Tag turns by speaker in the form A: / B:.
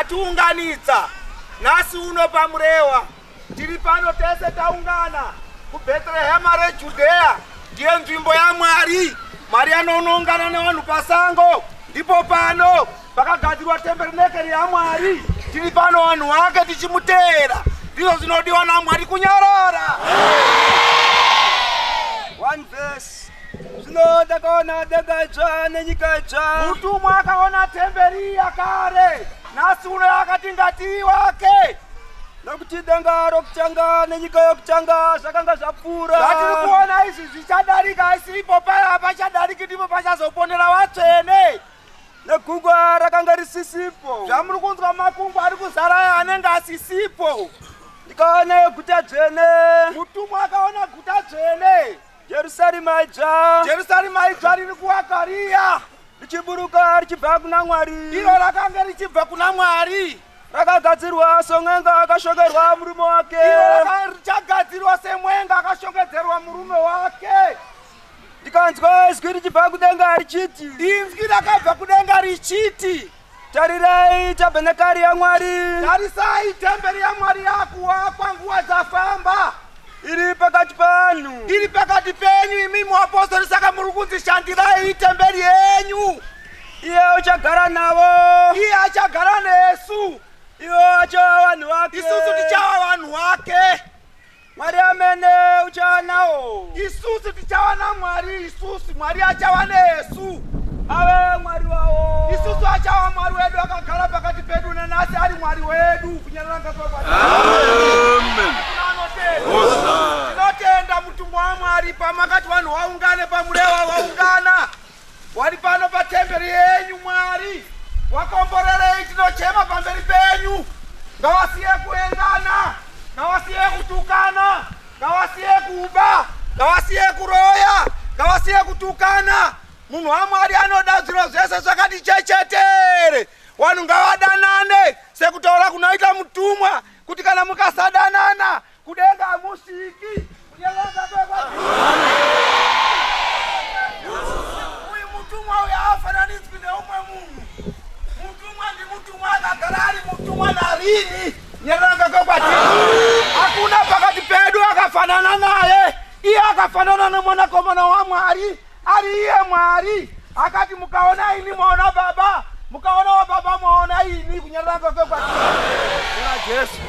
A: Vatiunganidza nhasi uno paMurewa. Tiri pano tese taungana kuBhetrehema reJudhea, ndiyo nzvimbo yaMwari. Mwari anonoungana nevanhu pasango, ndipo pano pakagadzirwa tembernekeri yaMwari. Tiri pano vanhu vake tichimuteera, ndizvo zvinodiwa naMwari, kunyarara.
B: One verse. Zvino ndakaona denga idzva nenyika idzva.
A: Mutumwa akaona temberi yakare, nhasi uno akati ngatiiwake.
B: Nokuti denga rokutanga nenyika yokutanga zvakanga zvapfuura.
A: Zvatiri kuona izvi zvichadarika, asi ipo paya hapachadariki, ndipo pachazoponera vatsvene.
B: Negungwa rakanga risisipo.
A: Zvamuri kunzwa makungwa ari kuzara aya anenge asisipo.
B: Ndikaona guta dzvene.
A: Mutumwa akaona guta dzvene.
B: Jerusarema idzva.
A: Jerusarema idzva riri kuwaka riya.
B: Richiburuka richibva kuna Mwari.
A: Iro rakanga richibva kuna Mwari.
B: Rakagadzirwa somwenga akashongerwa murume wake.
A: Iro richagadzirwa semwenga akashongedzerwa murume wake.
B: Ndikanzwa izwi richibva kudenga richiti.
A: Inzwi rakabva kudenga richiti.
B: Tarirai tabhenakari yaMwari.
A: Tarisai temberi yaMwari yakuwakwa, nguva dzafamba.
B: Iri pakati panhu.
A: Iri pakati penyu imi muapostori, saka muri kunzi shandirai temberi yenyu.
B: Iye uchagara navo.
A: Iye achagara nesu.
B: Ivo achava vanhu vake.
A: Isusu tichava vanhu vake.
B: Mwari amene uchava nawo.
A: Isusu tichava naMwari, isusu Mwari achava nesu.
B: Ave Mwari wavo.
A: Isusu achava Mwari wedu, akagara pakati pedu nanhasi ari Mwari wedu. Kunyarara ngakuve.
C: Amen.
A: Tinotenda mutumwa waMwari pamakati vanhu vaungane paMurewa, vaungana wari pano patemberi yenyu. Mwari wakomborerei, tinochema pamberi penyu. Ngavasiye kuengana, ngavasiye kutukana, ngavasiye kuba, ngavasiye kuroya, ngavasiye kutukana. Munhu waMwari anoda zviro zvese zvakati chechetere. Vanhu ngavadanane sekutaura kunoita mutumwa kuti kana mukasadanana kudenga hamusviki. Uyu mutumwa uyu haafananidzwi neumwe munhu. Mutumwa ndimutumwa, akagara ari mutumwa narini. Nyarangakakwati hakuna pakati pedu akafanana naye. Iye akafanana nemwanakomana waMwari, ari iye Mwari. Akati mukaona ini mwaona Baba, mukaona wababa mwaona ini. Kunyarangakakwati kuna Jesu.